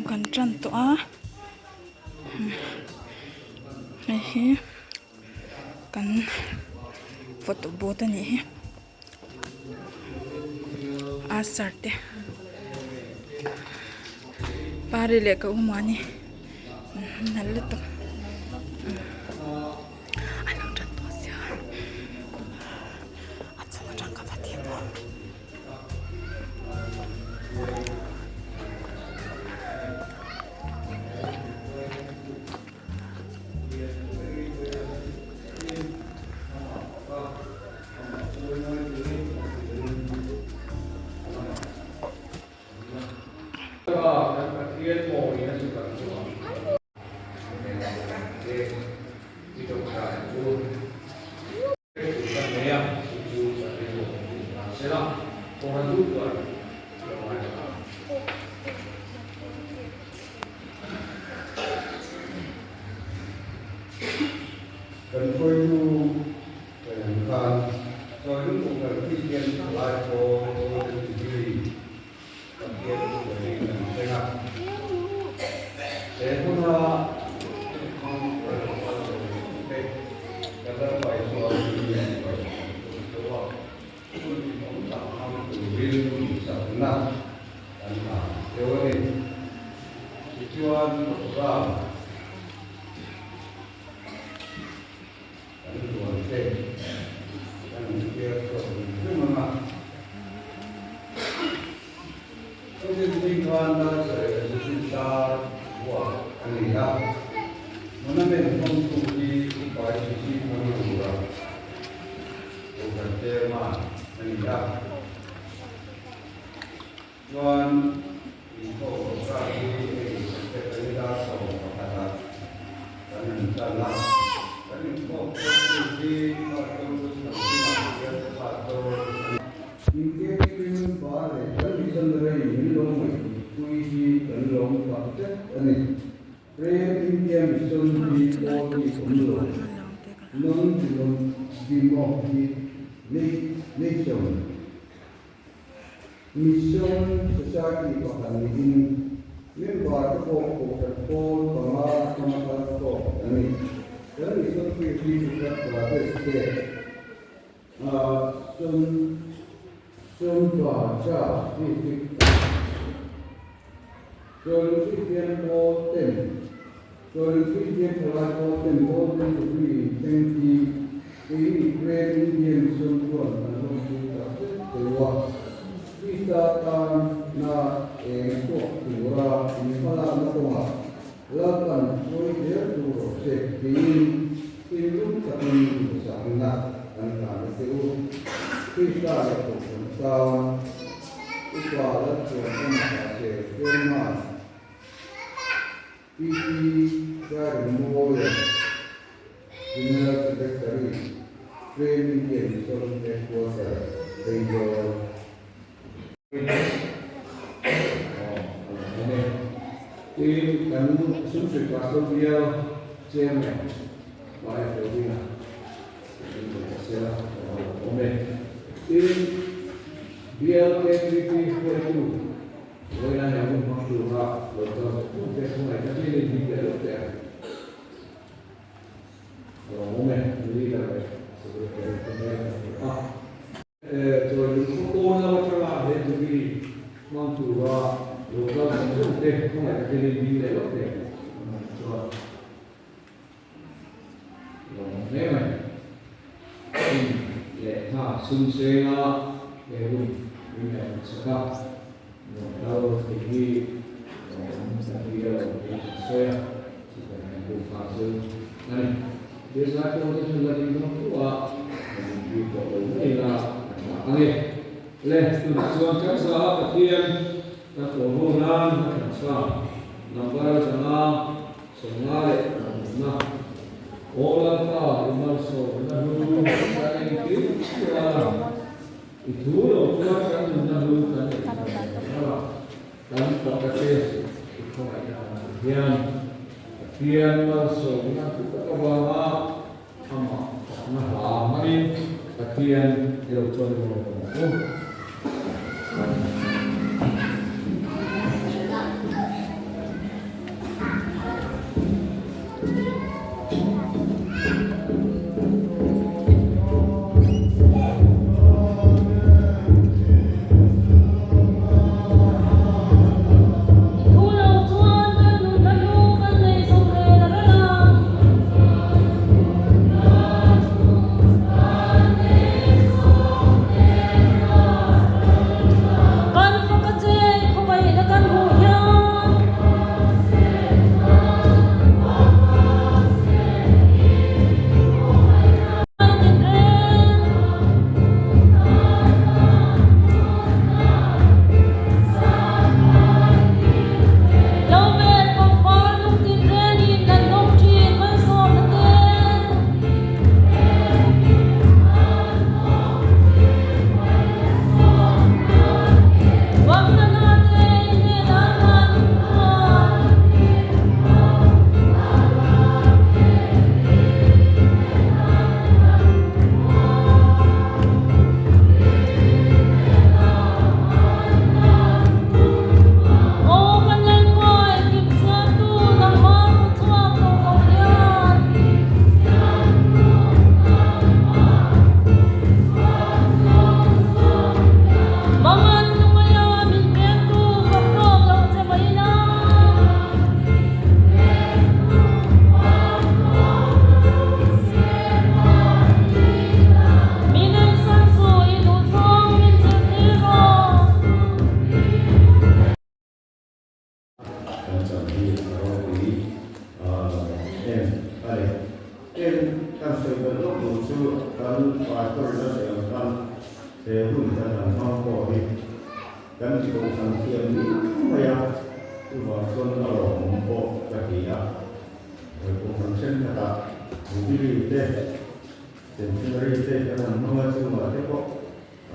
kan tan tawh a hei hi kan photo booth a nih hi asar te pari leh ka u mahni nalh lutuk an lo tan tawh sia a chung atang ka va tih pawh. Kan hruaitu kan khan Chawilung Kohhran Kristian Thalai Pawl Golden Jubilee Pathian thusawiin an thleng a. He hmuna te kan lalpa Isua hi an a, hun hlimawm tak hmang turin duhsakna kan hlan deuh a ni. Tichuan programme Kan duan te kan inchhiar chhuak hrim hrim ang a. Chuvin zing khan Darsawi leh Zubin tar buak a ni a. Monument hmangtu hi Upa Susi Thangura Kohhran Chairman a ni a. Chuan inkhawm programme hi hei Secretary Darsawi pakhatah kan han chan a. Kan inkhawm hruaitu hi Pastor Lusangkima Bial Pastor a ni. Inkekin bar leh kan missionary min lo ngaihtuihpui hi kan lawm tak zet a ni. Prem India Mission hi pawl bik awm lo, non-denomination. Mission Society pakhat niin member te pawh kohhran pawl panga atanga kal khawm an ni. Kan Mission Field hi Uttar Pradesh state a Sonbhadra district a ni. Chawlung Kristian pawl ten Chawlung Kristian thalai pawl ten Golden Jubilee inthleng hi Keini Great India Mission chuan kan lawmpui tak zet deuh a, Krista tana eng chhuak tura inhmalakna kawngah Lalpan hruai zel tur rawh se tiin thinlung takin duhsakna kan hlan a che u. Krista leh Kohhran tan Upa Lalchuan Amah che Chairman PT Zairengmawia, General Secretary, Prem India Mission Headquarter, Aizawl. Tin, kan Sumsui Pastor Bial Chairman Maya Felvina in rawn sel a, a lo awm e. Tin, Bial KTP hruaitu Vawiina he hun hmang tura lo kal zawk zawk te khawngaih takin in hming leh lo teh ang. A lo awm e, leader leh secretary te hmel kan hmu a. Chawi lung khaw pawn lam atanga he jubilee hmang tura lo kal zawk zawk te khawngaih takin in hming leh lo teh ang. Chuan a lo awm hle mai. Hun leh tha sum senga he hun min ngaihtuah chak a, nuam kal thei hi lawmawm kan ti a lo tih kan sawi a, chutiang kan duh kha chu a ni. Biazai pawh te chu la ding dawn tho a, kan inpui tawh lo mai la kan dah ang e. Le, tunah chuan kan za a Pathian kan pawl ho nan a thlan sa number 500 14na Aw Lalpa i malsawmna hlu kan engkim chuan a, i thu lo chuan kan nunna hlu kan nei thei lo a, kan fak a che i khawngaihna kan hmu hian Pathian malsawmna hlu tak avanga amah fakna hla hmangin Pathian i lo chawi mawi ang u. chu kan pastor in a sawi ang khan he hun kan han hmang pawh hi kan ti kohhran thiam viau mai a, chuvang chuan a lawmawm pawh ka ti a. Kohhran thenkhatah Jubilee te, Centenary te kan han hmang a, chungah te pawh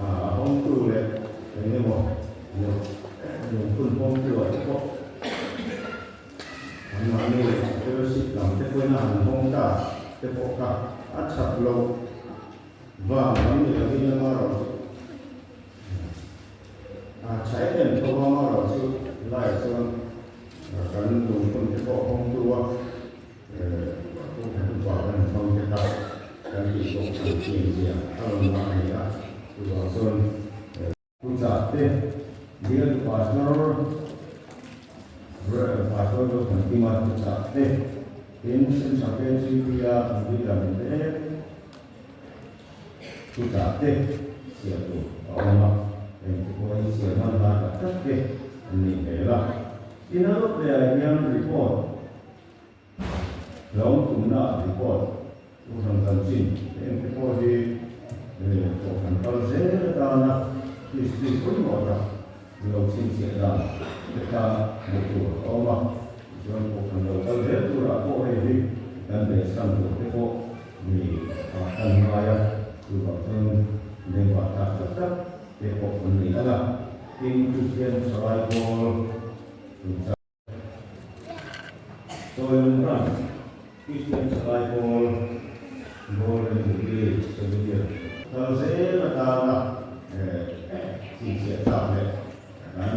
a hawngtu leh eng emaw lungphun hawngtu ah te pawh Anmahni fellowship lam te pawhin a han hawng ta te pawh kha a that loh vang lam ni lovin amaherawh chu a tha em em tho a, amaherawh chu laiah chuan kan lungphun te pawh hawngtu a kawngkhar upa kan han hmang te kha kan tih pawh kan thiam zia a rawn dah a ni a, chuvang chuan Thuchah te, Bial Pastor Rev. Pastor Zothankima thuchah te, tin Central KCP-a leader te thuchah te chhiar tur a awm a, engti pawh hi chhiar hman lai tak tak te an nih hmel a. Tin a lawk lehah hian report Hlawm tumna report Kohhran chanchin engte pawh hi Kohhran kal zel atana history pawimawh tak lo chhinchhiah dan te kha hmuh tur a awm a. Tichuan Kohhran lo kal zel turah pawh hei hi kan behchhan tur te pawh mi ah kan ngai a, chuvang chuan bengvar thlak tak tak te pawh an ni ang a. Tin, Kristian Thalai Pawl chungchang. Chawi Lung Christian Thalai Pawl Golden Jubilee Souvenir kal zel atana chhinchhiah tlak leh kan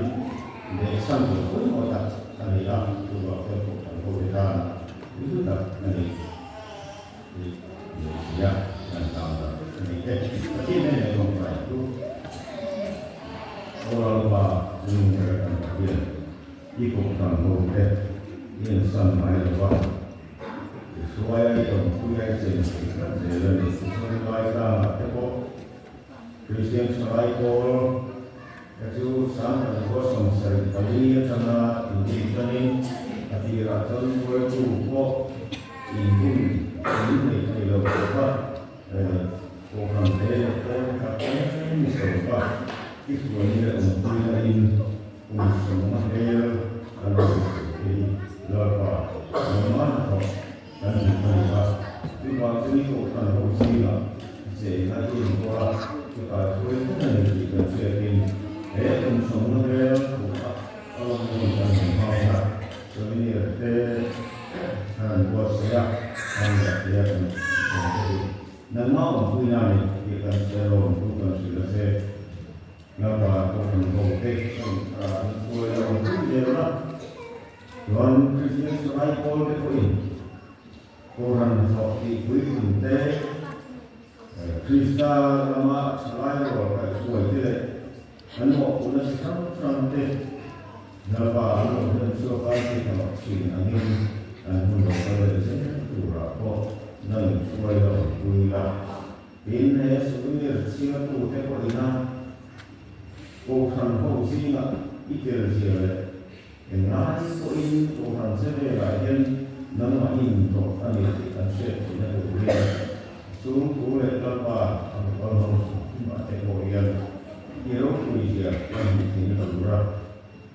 behchhan tur pawimawh tak a ni a, chuvang chuan kohhran ho te tan hlu tak a ni tih lehzia kan tang tak a ni e. Pathian hnenah tawngtai chu Oral Pa Chungnung kan Pathian. I kohhran ho te i ensan ngai lo va, i hruai a, i awmpui a, i chen thei tlat zel a ni. Tichuan lai tlangah te pawh Kristian Thalai Pawl te chu Sangkhat 74 atanga inrin tanin a tirah chuan hruaitu pawh inbun in nei thei lo tawp a, kohhran te leh pawl te kha tlem i sawi a, i hruaina leh awmpuina in Kum sawmna hmel a lo hmuh hi Lalpa nangmah hnathawk kan hmuh a ni a, chuvang chu i kohhran ho zingah cheng a inkawl a, i kaihruai tlat a ni tih kan hriatin he kum sawmna hmel hmuh a a lawm hun kan hmu hmang a, souvenir te kan han buatsaih a, kan dah thei a kan sawm te hi nangmah awmpuina a ni tih kan hria lawm thu kan hrilh a che. Lalpa kohhran ho te an hruai lo ang pui zel a, chuan Kristian Salai pawl te pawhin Kohhran hlawh tih puitling te, Krista lama Salai rual kaihhruai te leh an mawhphurhna chi hrang hrang te Lalpa an lo hlen chhuak a chi hlawh thin angin an hun lo kal leh zel turah pawh nang in hruai lo ang pui la. Tin, he souvenir chhiartute pawhin a Kohhran ho zingah i tel zia leh englai pawhin Kohhran che velah hian nangmah i intawrh a ni tih kan hriat theihna turin chung thu leh Lalpa a hmu kal ho hrimah te pawh hian i ropui zia kan hmuh theihna tura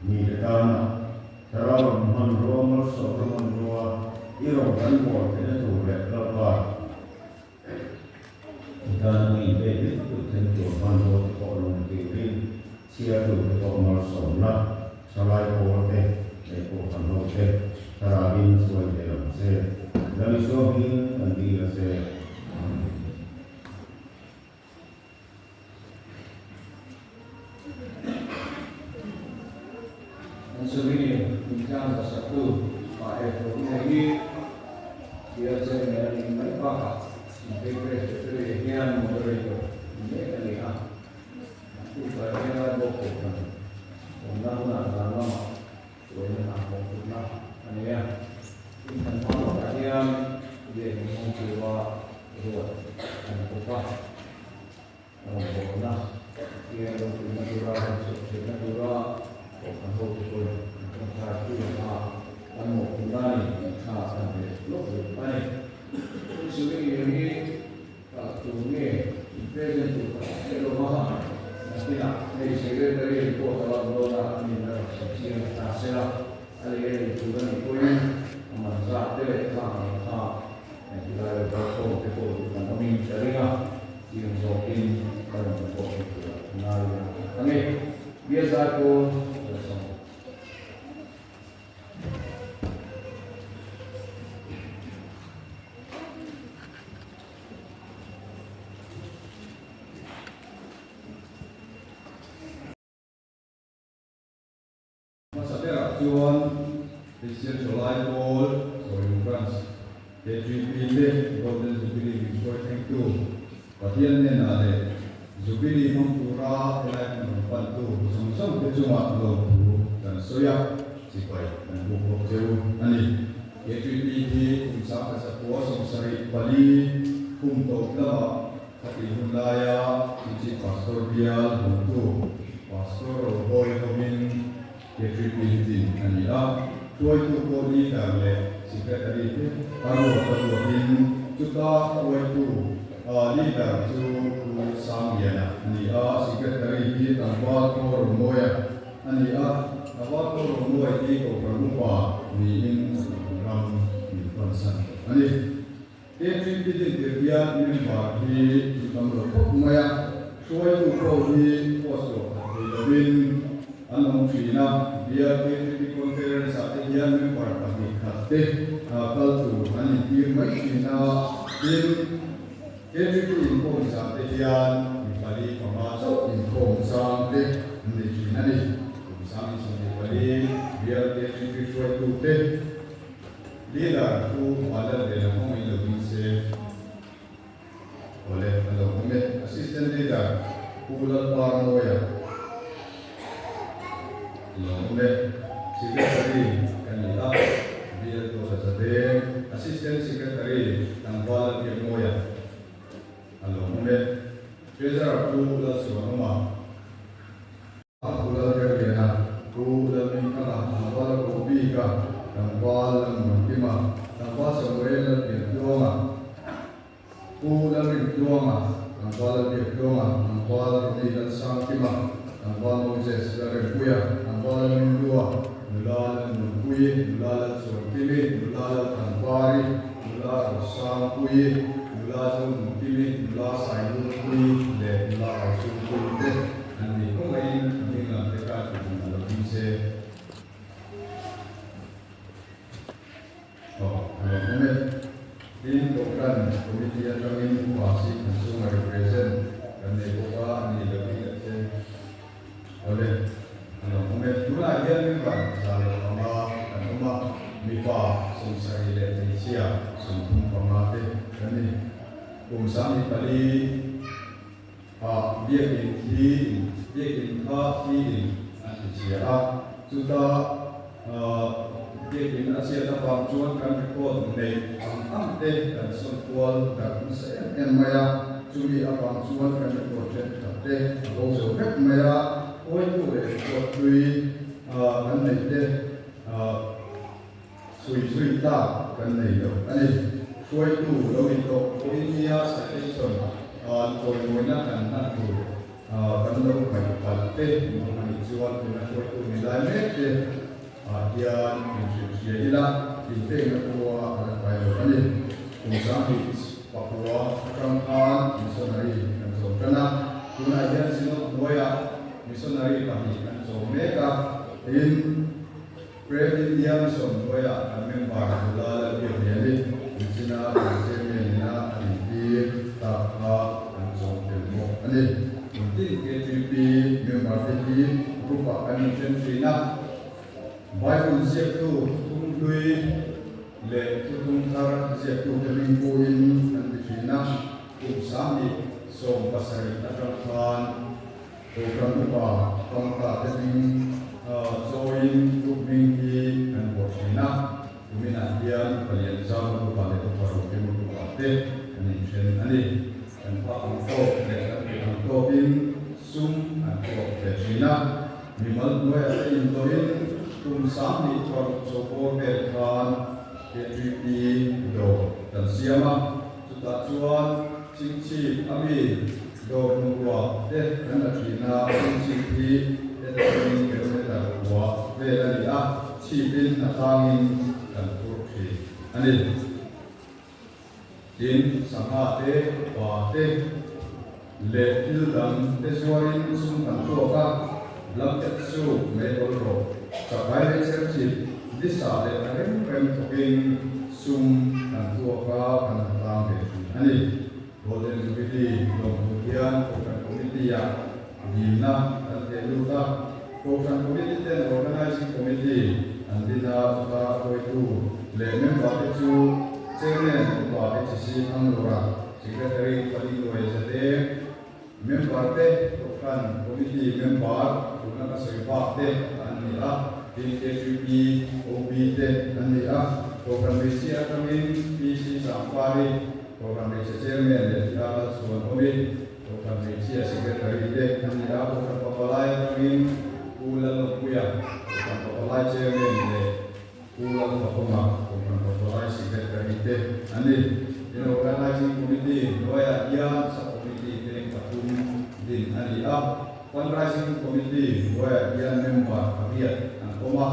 mite tana Thlarau rawn hmanrua malsawmna hmanrua i rawn kan bawl theihna tur leh Lalpa Heta mi ve deuh deuh then tur hmanrua te pawh lung turin chhiartu te pawh malsawmna, thalai pawl te leh kohhran ho te thlarauin chuai ve ang che. Lal Isua hmingin kan dil a che. Amen. An souvenir intlang hmasaktu pa e thu nei hi bial chairman a nih mai bakah Inphei Presbytery hian moderator ni mek a ni a. A tukah hian Laibaw Kohhran awmna hunah zan lamah tuaina hna mawhphurhna a nei a. Inthlan hma lawkah hian biakinn hmang tura ruat a ni bawk a. Rawngbawlna hian ropuina tura kan chhuah theihna tura kohhran hote pawhin an tawngtai pui ang a, kan mawhphurhna a ni tih kha kan hre lawk lawk a ni. Souvenir hi. Tu nge in present tur ka hre lo va, nakinah hei secretary report a rawn dawn a, a nin a rawn sawi chiang ta se la, a lei a lei tur a nih pawhin a man zat te leh khang ang kha tilai lo kal khawm te pawh duh kan awmin ka ring a, chiang zawkin ka rawn report te tur a ngai a ni. Bial zai pawl ka sawm. Hmasa berah chuan Christian Thalai Pawl Sawilung Branch, KGP te Golden Jubilee min hruai thlengtu Pathian hnenah leh Jubilee hmang tura helai hmun rawn pantu zawng zawng te chungah lawmthu kan sawi a, sipai kan buk bawk cheu a ni. KGP hi kum 1924 kum tawp lamah khatih hun laia Chichi Pastor bial hawngtu Pastor Rohawi hovin KGP hi din a ni a. Hruaitu pawh leader leh secretary te a ruat a ruatin chuta hruaitu leader chu Pu Sangliana a ni a, secretary hi Tlangval Khaw Romawia a ni a, Tlangval Khaw Romawia hi Kohhran Upa niin ram min pansan tawh a ni. KTP dintir hian member hi an tam lo khawp mai a, hruaitu pawh hi post luah khat thei lovin an awm thin a, bial KTP conference ah te hian member 2 khat te kal tur an intir mai thin a, tin KTP inkhawm zah te hian mi pali panga chauh inkhawm chang te an nei thin a ni. Kum 24 bial KTP hruaitu te. Leader chu Vanlal ve lam awm in lo ding se. Awle, a lo awm e. Assistant Leader Pu Lalpa Mawia a lo awm e. Secretary ka ni a, Bial Dawta Zaveng. Assistant Secretary Tlangval Lalbiakmawia a lo awm e. Treasurer Pu Lalsuanawma. Pu Lalherliana, Pu Lalhmingthanga, Tlangval Kobika, Tlangval Lalmuankima, Tlangval Samuel Lalpiantluanga, Pu Lalrintluanga, Tlangval Lalbiaktluanga, Tlangval Ronnie Lalsangkima, Tlangval Moses Lalrempuia, Tlangval Lalminhlua, Nula Lalnunpuii, Nula Lalchuankimi, Nula Lalthanpari, Nula Rosangpuii, Nula Zonunkimi, Nula Sailungpuii leh Nula Auchungpuii te. An ni khawngaihin a hming lam te kha ti hmun a lo ding se. Aw, a lo awm e. Tin, Kohhran Committee atangin Upa Sih kan chhunga represent kan nei bawk a, a ni lo ding leh se. Awle, a lo awm e. Tunah hian member 105 kan awm a, mipa 70 leh hmeichhia 35 te kan ni. Kum 24. Ah, biakin thi in, biakin kha thi in an ti chhia a, chuta biakin a chhiat avang chuan kan record neih ang ang te kan sawn kual darh nasa em em mai a, chumi avang chuan kan record thenkhat te a bo zo vek mai a, huaitu leh record hlui kan neih te chhui zui tlak kan nei lo a ni. Hruaitu lo ni tawh pawhin nia citation chawimawina kan hman tur kan lo hmaih palh te awm a nih chuan tuna hruaitu ni lai mek te ah hian inhrilhhria ila inpekna khua a la tlai lo a ni. Kum 2009 atang khan missionary kan zawm tan a, tunah hian Synod hnuaiah missionary pahnih kan zawm mek a, tin, Great India Mission hnuaiah kan member nula Lalbiakliani Nichina kan chairman ina a intir tak kha kan zawm tel bawk a ni. Tuntin KTP member te hi group ah kan inchen thin a, Bible ziaktu thuthlung hlui leh thuthlung thar ziaktu te hming puhin kan ti thin a, kum 2017 atang khan Kohhran upa pangta te hming chawiin group hming hi kan buat thin a, kuminah hian upa lian zam upa leh upa rokim upa te an inthen a ni. Kan pa ang tawk leh kan kut ang tawkin sum an tuak ve thin a, mimal hnuaiah te inhlawhin kum 26 chawpawl vel khan KTP dawr kan siam a, chutah chuan. Chingchhip a mi dawr bungrua te kan la thin a, Chingchhip hi heta tangin kilometre kua vel a ni a, chhipin a tlangin kan phur thin a ni. Tin, sangha te, pa te leh thil dang te zuarin sum kan tuak a, blanket chu mei awl rawh. Chakai leh cherchip, lisa leh a rem rem thawkin sum kan tuak a, kan ha tlang ve thin a ni. Golden Jubilee lawmtu hian Kohhran Committee-ah dilna kan theh lut a, Kohhran Committee ten Organising Committee an din a, chuta hruaitu leh member te chu Chairman Upa HC Thanglura, Secretary Upa Dingluai Zadeng, member te Kohhran Committee member tuna ka sawi bak te an ni a, tin KQP, OB te an ni a, Kohhran Hmeichhia atangin PC Sangpari, Kohhran Hmeichhe Chairman leh Tia Lalchhuan awmin Kohhran Hmeichhia Secretary te an ni a, Kohhran Papalai atangin Pu Lalawmpuia, Kohhran Papalai Chairman leh Pu Lalfakawma, Kohhran Papalai Secretary te an ni. In Organizing Committee hnuaiah hian Sub-Committee peng pathum din a ni a, Fundraising Committee hnuaiah hian member pariat an awm a,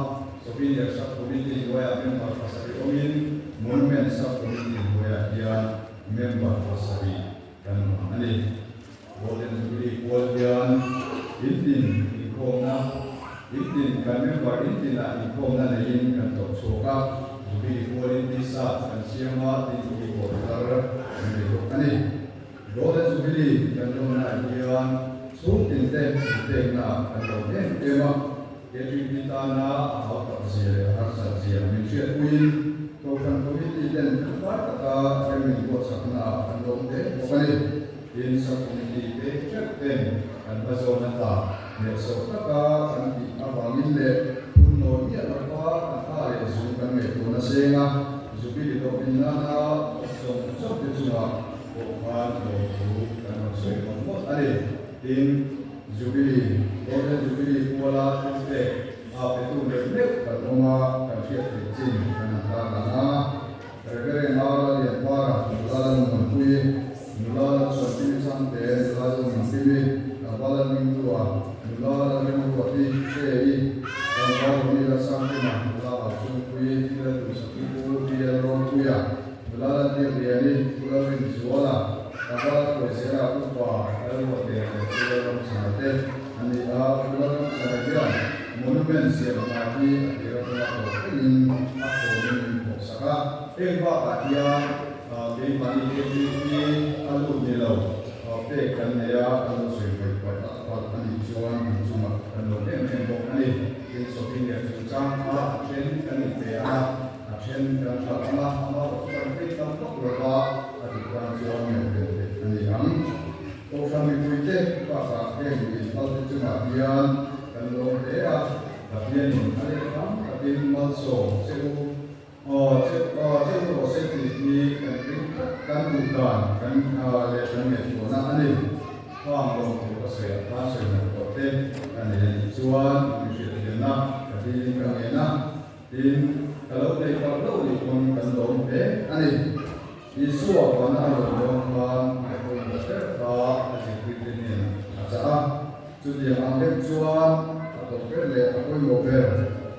Souvenir Sub-Committee hnuaiah member pasarih awmin Monument Sub-Committee hnuaiah hian member pasarih kan awm a ni. Golden Jubilee pual hian intin inkhawmna, intin kan member intinah inkhawmna neiin kan tlawh chhuak a, Jubilee pualin T-shirt kan siam a, tin keyboard thar kan nei bawk a ni. Golden Jubilee kan lawmnaah hian chhungtin te inpekna kan lo em em a, KTP tana a hau tak zia leh a harsat zia min hriatpuiin Kohhran Committee ten felfai taka rem min buatchaknaah kan lawm hle bawk a ni. Tin, Sub-Committee te hreuh ten kan va zawn a tla hnehsawh taka kan tih avangin leh phun nawi miah lova kan tha leh zu kan ngaihtuah na seng a, Jubilee hlawhtlin nana zawng zawng te chungah pawh khan lawmthu kan rawn sawi mawlh mawlh a ni. Tin, Jubilee, Golden Jubilee puala thilpek a petu neuh neuh kan awm a, kan hriat theih chin kan han tar lang a. Reverend Ara Lianpara, nula la Nunpuii, nula la Chuanpimi Changte, nula Zo Nunpimi, Tlangval la Ningdua, nula la Remruati, Te-i, Tlangval Rawmi la Sangkima, nula Hauchungpuii, Ila Duhsakipu, DL Ropuia, Nula la Biakliani, Pu Lalrinzuala, Tlangval Khuaizela, Upa Lalruate leh Pu Lalramchhana te an ni a. Pu Lalramchhana hian monument siam hna hi a tir atanga tawh thlengin a khawmin min thawksak a. Heng bakah hian keimahni KTP a lut ni lo pek kan nei a, kan lo sawi vaih vaih a palh a nih chuan an chungah kan lo em em bawk a ni. Tin, souvenir chungchang kha a then kan inpe ang a. A then kan hralh ang a, ama erawh chu kan phei tam vak lo va, a tih tan chuan ngaihven theih a ni ang. Kohhran mipuite bakah heng inphalte chungah hian kan lawm hle a, Pathianin a let tam takin malsawm che u che che u rawh se tih hi kan ring tlat, kan duh dan kan leh kan ngaihtuahna a ni. Khang lawmthu ka sawi ah khan sawi hnaih tawh te ka nei a nih chuan mi hriatthiamna ka dilin ka ngen a. Tin, ka lo nei palh lo nih pawn kan lawm hle a ni. Isua vana a rawn dawn khan a pawimawh ber kha a zirtirte hnenah a chah a. Chutiang ang deuh chuan a tawp ber leh a pawimawh ber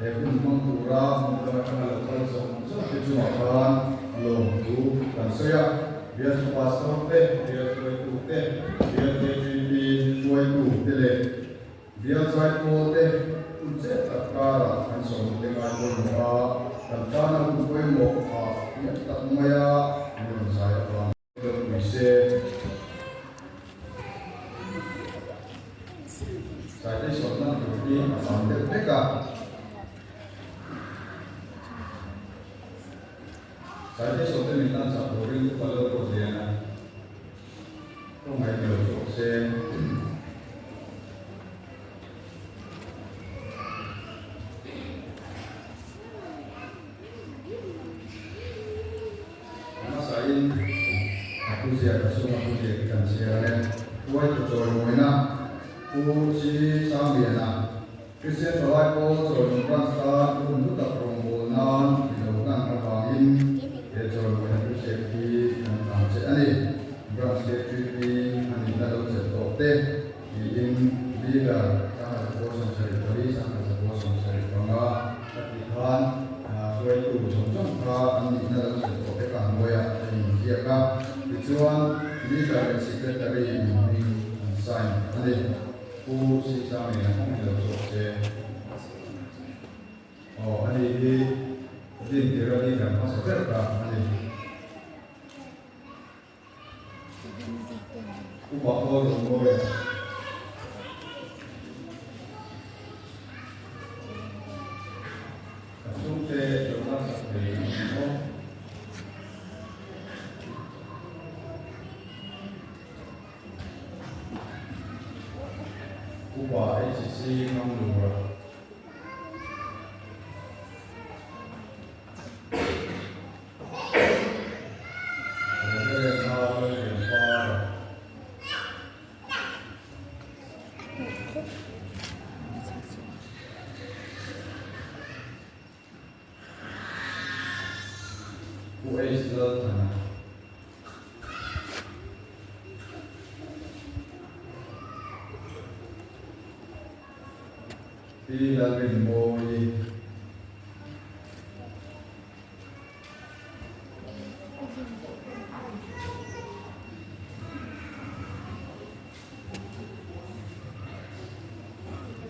he hun hmang tura hmun dang atanga lo kal zawng zawng te chungah khan lawmthu kan sawi a. Bialtu pastor te, bial hruaitu te, bial KTP hruaitu te leh Bial zaipawl te hun chet tak karah kan sawm te ngai pawimawh a, kan tana hun pawimawh a hniam tak maia min rawn zai avang deuh pui se. Saite sawmna tur hi a vang deuh vek a. Saite sawmte min tan chak turin upa lo ruat lian a. Khawngaih lo chhuak se. A hmasain a thu ziak a chhunga thu ziak hi kan chhiar ang e. Hruaitu chawimawina Pu Chi Sangliana, Kristian Thalai Pawl Chawimawina Branch tan hun hlu tak rawngbâwl nan i lo hlan avangin he chawimawina thu ziak hi kan tlan che a ni. Branch KTP. an nihna lo sawi tawh vek a hnuaiah a inziak a, tichuan Leader leh Secretary in hming an sign a ni. Pu Sisangin a hmang lo zawk che. Aw a ni hi Dintira leader hmasa ber kha a ni. Upa Paul Rungawia. Ka chhungte lo laksak thei an ni maw? Upa HC Manglura. Pi Lalrinmawii.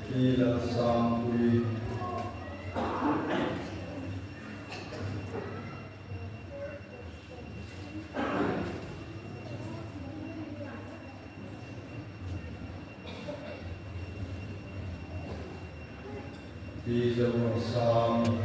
Pi Lalsangpuii. Pi Zoramsangi.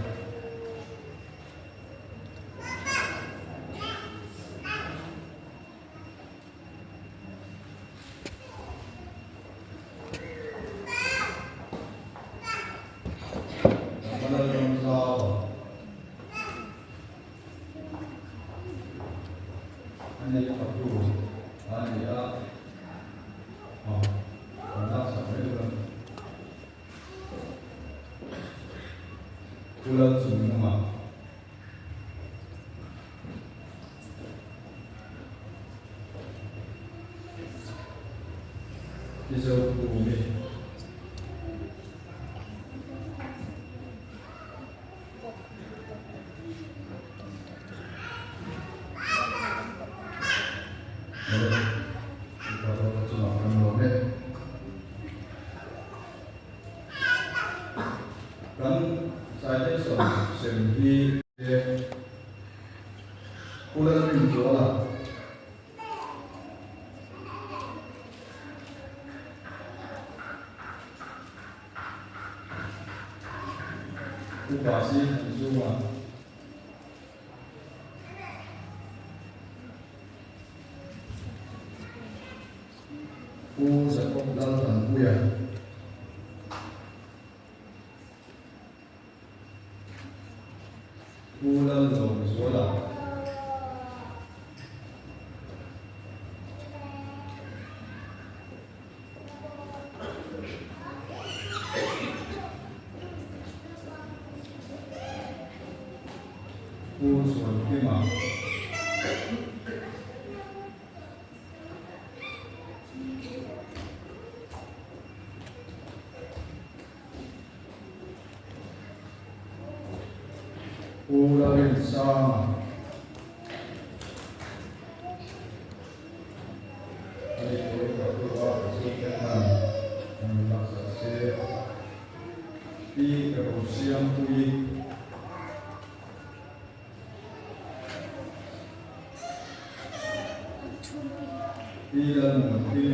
Pu Lalchungnunga. Pi Zokhumi. Kan citation sem hi Pu Lalrinzuala Pu Pasi Thanzunga Pu Jacob Lalthanpuia. Pu Lallawmzuala. Pu Zuankima. Pu Lalrinsanga. Ani pawhin ka pu a ka chhungte khan an laksak se. Pi Rosiampuii. Pi Lalmuanpui.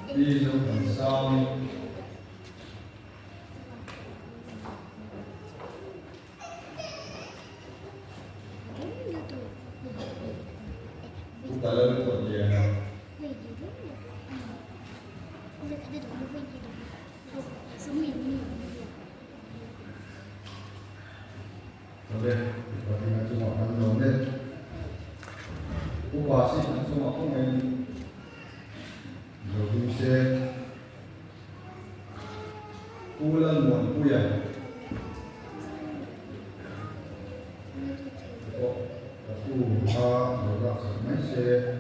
Pi Zothansangi. Upa Lalkawtliana. Awle, upa hming a chungah kan lawm e. Upa si kan chungah kawngin lo ding se. Pu Lalmuanpuia te pawh ka pu kha lo laksak mai se. se.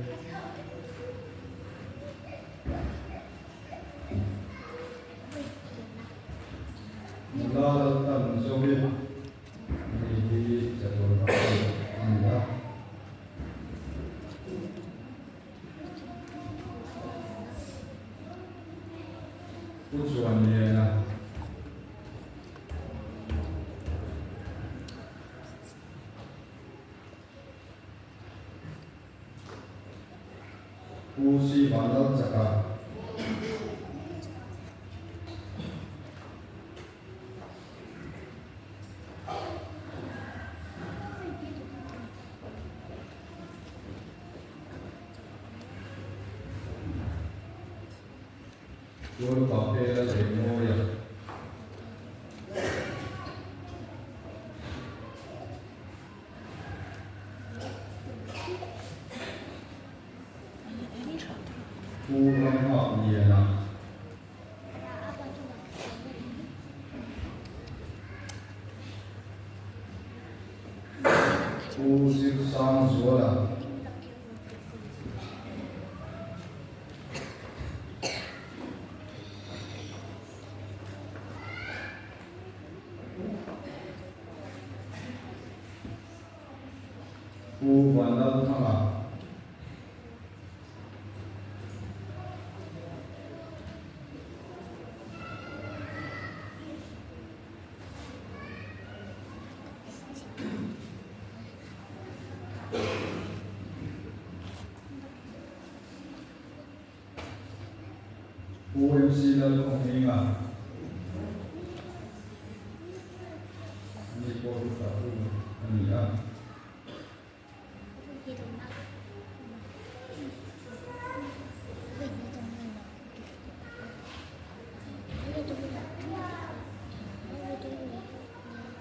Nula Laltan Zovi ani hi chatuan ram a ni a. Pu Chuanliana. Pu Si Vanlalchaka. Tual Papela leh Mawia. Pu Ramhak Liana. Pu Zirsangzuala. Pu Vanlalthanga. Pu MC Lalkhawnghinga Ani pawh hi thlahtu a ni a.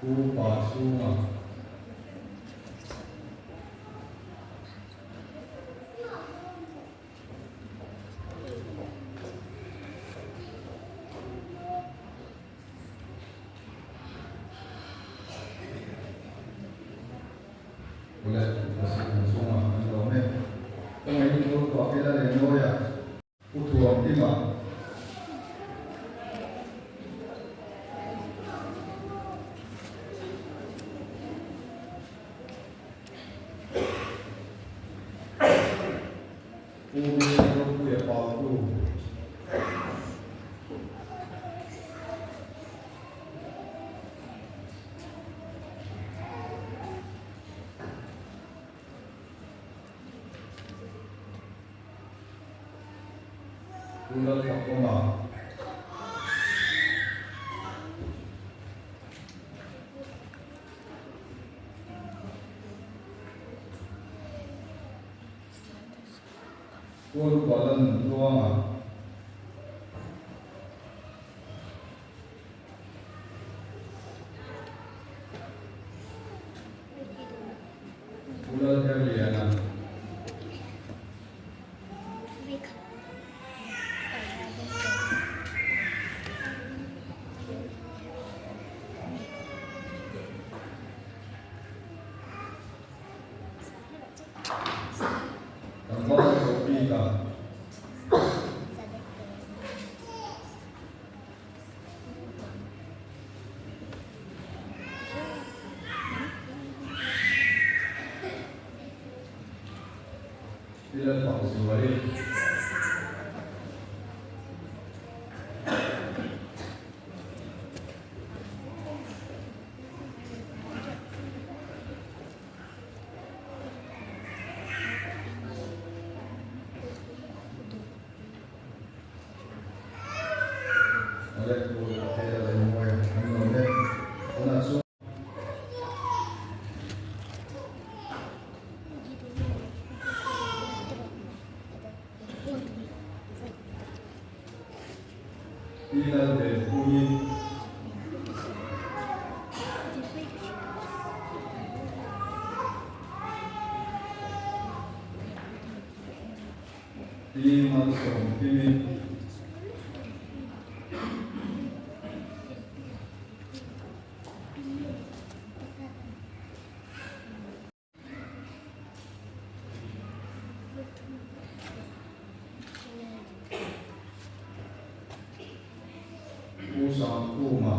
Pu Pa Chhunga. Ule, Pastor Chhunga an lawm e. Ka ngaihna tur kuah ila leh mawi a. Pu Thuam Tima. Pu Biak Ropuia Pautu. Pu Lalfakawma. Pu Lupalan Tluanga. Pu Lalherliana. Tlangval tawh bik a. Pi Lalfakzuali. Pi Lalvenpuii. Pi Malsawmkimi. Pu Sangkhuma.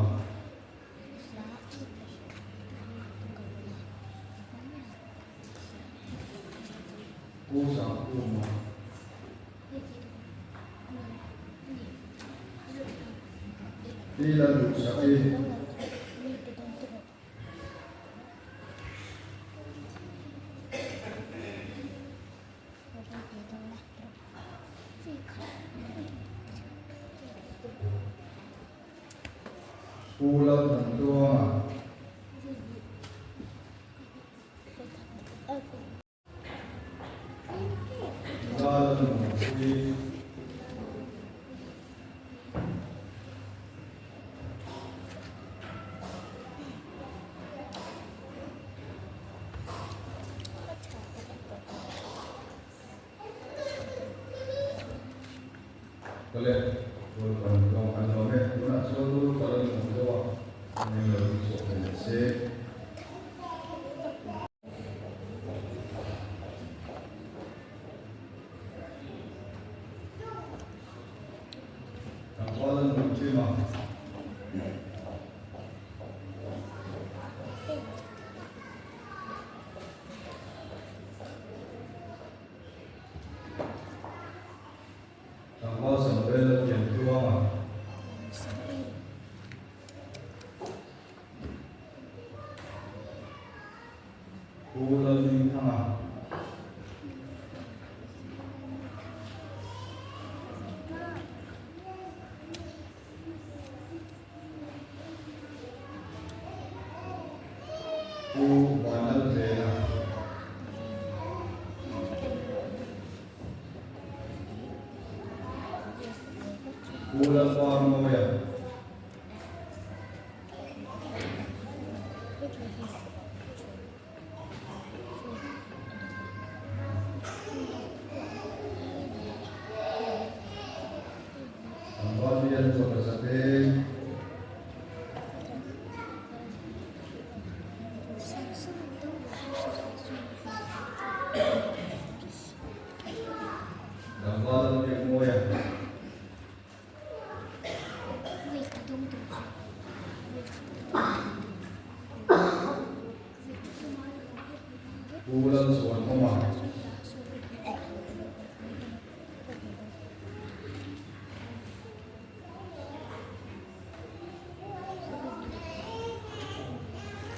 Pu Sangkhuma. Pi Lalduhsaki. Pu Lalthantluanga. Lalmuanpuii. Kale, Paul kan tawng kan lawm e. Tunah chuan lu ka la nuam deuh a, eng lo in chhuah thei leh se. Tlangval an hmuh ṭhin a. Tlangval Samuel a pian tluang a. Pu Lalhmingthanga. Pu Vanlalvela. Pu Lalparmawia. Tlangval hi an zawh nasa hle. Tlangval an biak mawi a. Pu Lalchhuanawma.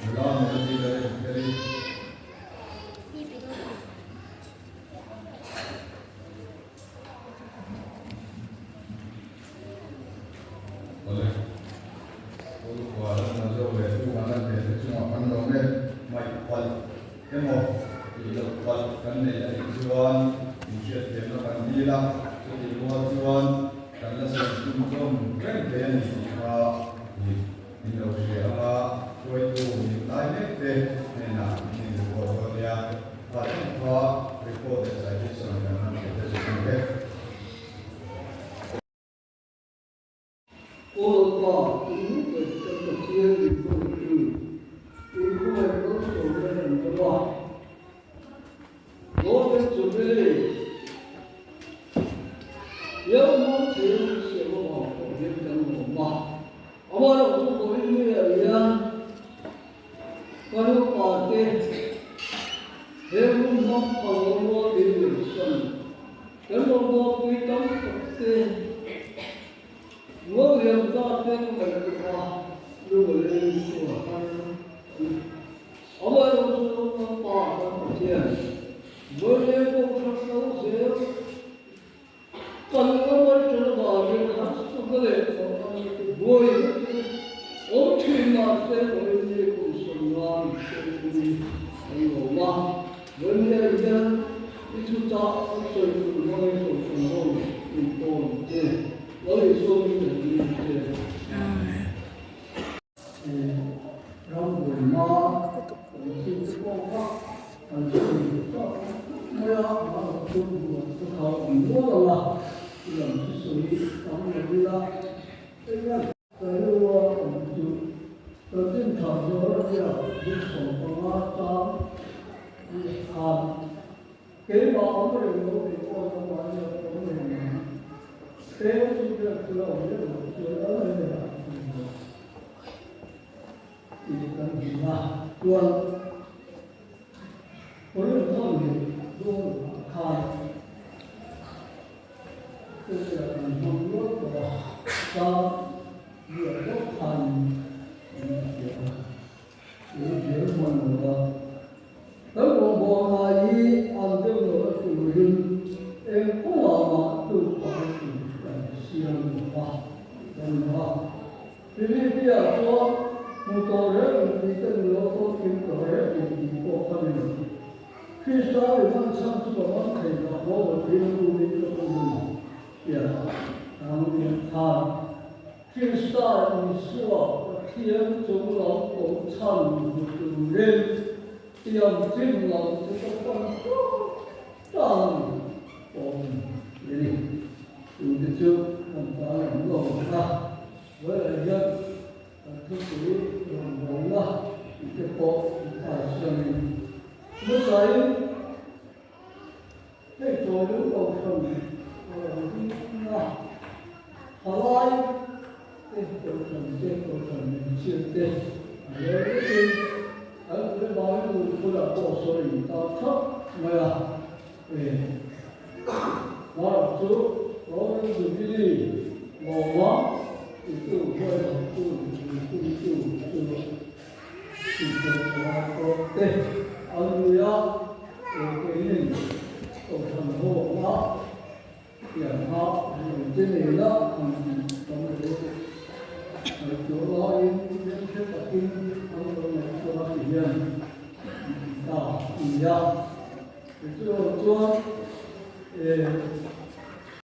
Nula Melody Lalengfeli. Awle, Pawl Khual an zo leh tu an lan ve te chungah kan lawm e, ngaih palh emaw tih loh palh kan nei a nih chuan inhriatthiamna kan dil a, chutih rual chuan kan la sawi chhun zawm reng thei a ni tih kha in lo hria ang a, hruaitu nih lai mek te hnenah in in report dawn nia. Kha chen kha report leh citation kan han hre te chu kan e. Aw Pa, i nu leh kan Pathian min hmangaihtu, in khawngaih malsawmna kan dawng a. Golden Jubilee Yellow Mountain siam avang pawh hian kan lawm a. Amaherawhchu vawiin ni-ah hian Ka nupa te, he hun hmang phal lo rual min rinsan, kan rawngbawlpui tam tak te, rual lian ta te ka ngaihtuah a, lungaleng chu a har a ni. Amaherawhchu kan Pa kan Pathian, Vawiin pawh hrat lo zel, Kan ram aṭang avangin harsatna leh khawhna te buaina te awm ṭhin mah se vawiin kum sawmnga mihring hi an lawm a. Vawiin hian i thuchah an sawi tur hmangin kohhran ho intawn te, Lal Isua min kan dil che. Amen. Rambuaina kan thil te pawh kha kan sawi tak mai a, mahse chu buan te kha a awm nual ang a, i lam chu sawi tam lo ila, engah Sailova awm chu chanchin tha zawr a nia, 15 chang khan keimah awm reng lo tih pawh a lo nia, awm reng ang. Peng chu biak chu a awm lem lo chuan a la en a. Chuan Korinth hmun hi dawng ah khan Church-ah kan hmang luat tawh a, sang luat bawk khanin min a hria a, chu hmel hman lo a. Kan rawngbawlna hi an deuh lo a turin eng kawngah mah tlukpai tur kan siam lo a, kan lo a. Philipia chuan hmu tawh reng in tih te ni lo, famkim tawh reng in tih pawh ka ni lo. Krista i man chhan chu ka man thei lo, maw Pathian tumin ka tum a ni, tia ang in khan Krista Isua Pathian chung lam koh chhan hmu turin tiang chin lam chu ka pan tawk tang awm a ni. Tute chu kan tan an lawm a, vawiah hian kan thupui rawngbawlna tihte pawh an tarsiamin hmasain hei chawilu kohhran a lo ding a, thalai te kohhran te kohhran hmeichhia te an lo vekin an rebang bulah pawh sawi intar thap mai a. Hmar chu Golden Jubilee lawma titu huaihawttu zirtirtu chu inhmuh thalai tawk te an ni a, keinin Kohhran hawkna pianha rinawmte nena han kan lo ngaihtuah laiin hmelhre takin an lo ngaihtuah a ti hian ta a ni a. Chutiang chuan eh.